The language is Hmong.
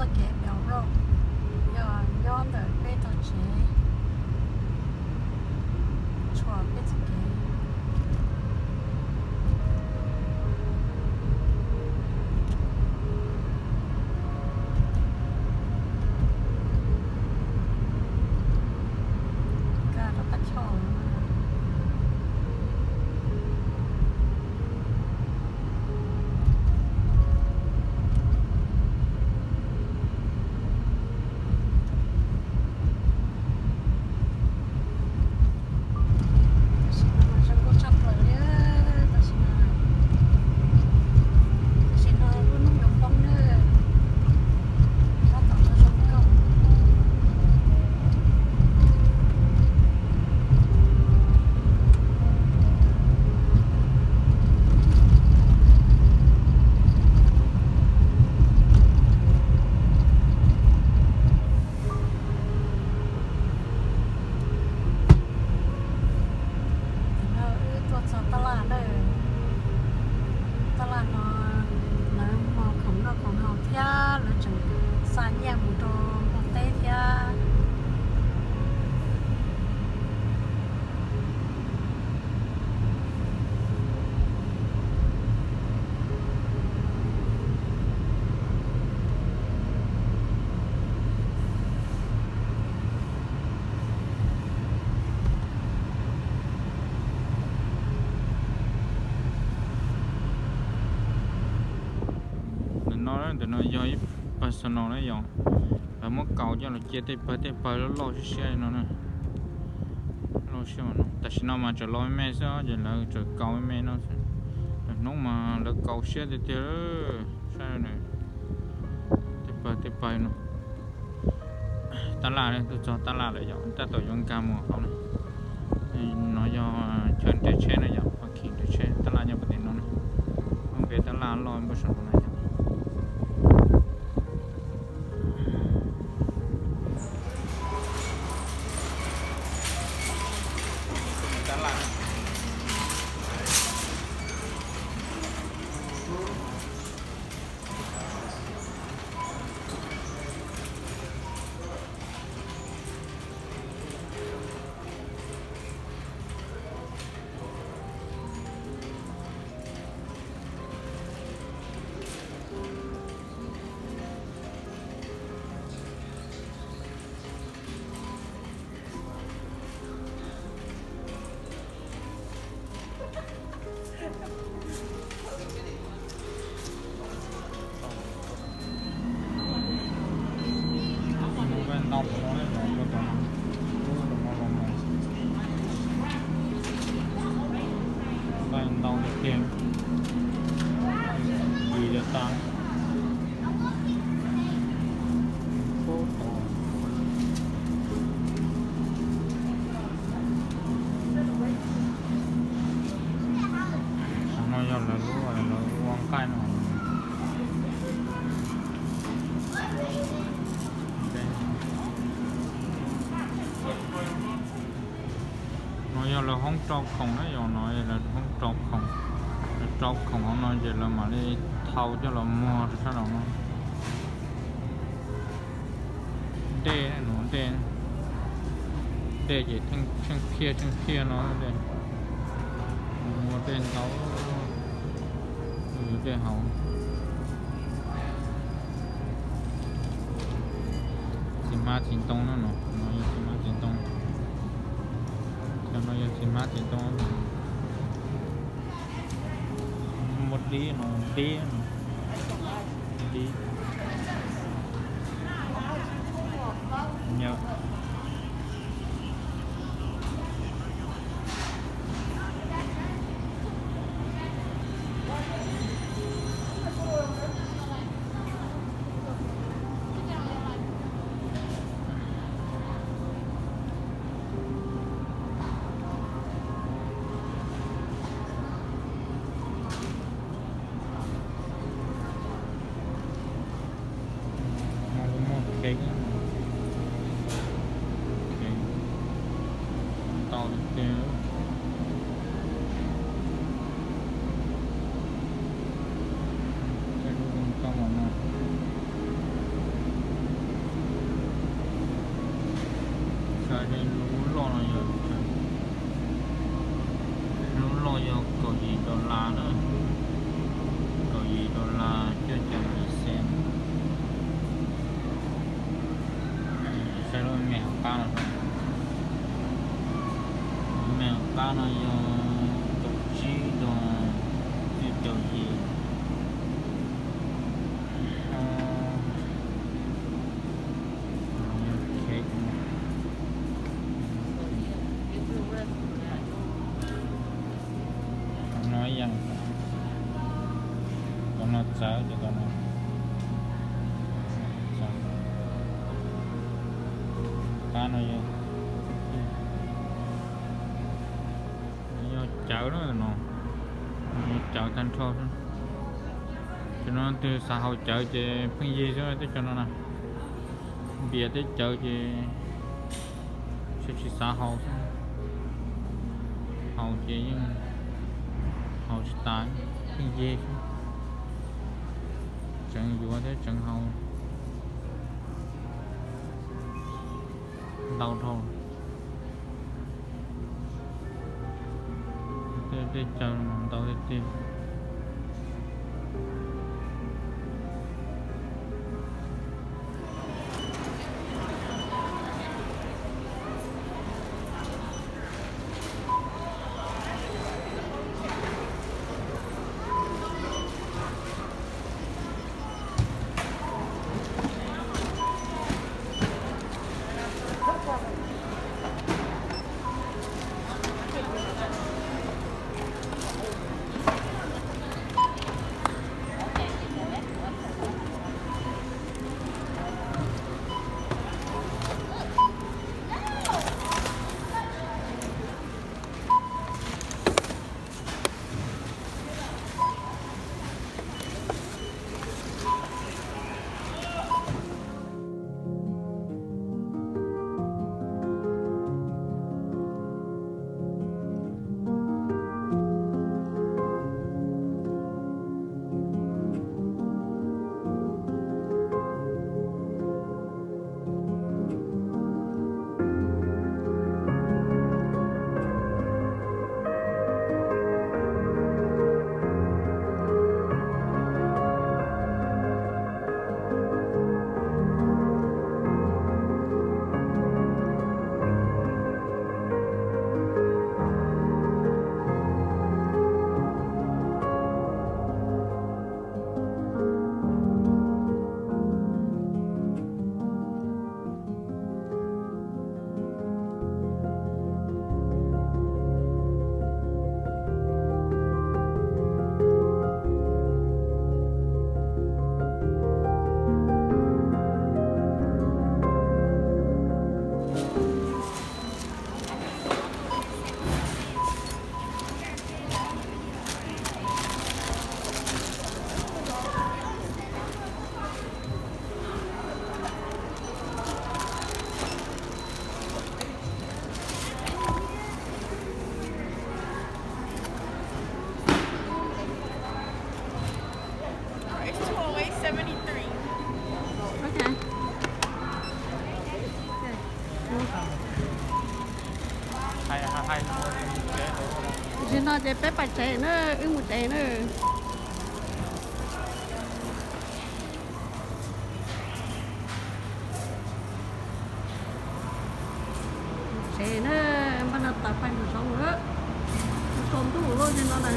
Txoj kev pem road yog nyob ntawm peb tog tsev, tshuam peb txoj kev. Nkag rov qab choj. Tam sim no zoo nkauj tshaj plaws li. Tam sim no, tam sim no lub hnub yuav poob na, tab tom zoo nkauj. Tam sim no wb tuaj txog tab laj lawm. Tab laj no lawv muag khoom noj khoom haus thiab lawv tseem xa nyiaj mus rau Nplog teb thiab. Ntawm no, ntawm no yog ib personal na yom, lawv muab kaus coj los cia tej pawg tej pawg loj loj siab siab li no na. Loj siab mas no, tam sim no mas tseem los me me xwb ces lawv tseem kaus me me no xwb. Lwm hnub mas lawv kaus siab tiag tiag. Saib na, tej pawg tej pawg no. Tab laj, tuaj txog tab laj lawm yom, tab tom yuav nkag mus hauv na. No yog chaw nres tsheb na yom, parking nres tsheb, tab laj nyob puag tim no na. Lub npe tab laj loj npaum saum no na yom. Nqaij ntau no, nqaij ntau tiag tiag. Yim tas. Qhov no yog lawv lub, lawv ua nqaij no. No yog lawv hoob rau khoom na, yog no lawv hoob rau khoom. Lawv rau khoom hauv no ces lawv mam li thau coj los muag rau sab no no. Dej no, dej, dej ces tsheej phiaj tsheej phiaj no, muaj dej ntau, dej hauv. Txiv hmab txiv ntoo no, no yog txiv hmab txiv ntoo. Cov no yog txiv hmab txiv ntoo. Muaj dib no, dib no, dib. Nyob no muaj kev, kev ntau tiag tiag. Tej lub zoo nkauj no. Lub loj no yog, lub loj yog kaum yim dollar na, kaum yim dollar cuaj caum yim cent. Saib lub me hauv qab no, me hauv qab no yog kaum tsib dollar cuaj caum yim. Qhov no ib yam, qhov no txawv ces qhov no, qab no yog, yog cawv na no, cawv tag nrho xwb. Cov no tus xav haus cawv ces pheej yig xwb teb chaws no na. Npias thiab cawv ces tsis, tsis xav haus xwb. Haus ces yeej haus tsis tas, pheej yig xwb. Tseev yuav thiab tseev haus ntau dhau. Tej, tej caw ntau tiag tiag. It's two oh eight seventy-three. Ok. Tam sim no ces peb pais tsev na, wb mus tsev na. Tsev na, npaj no tas pais mus tsev lawm. Tsaus ntuj lawm no na.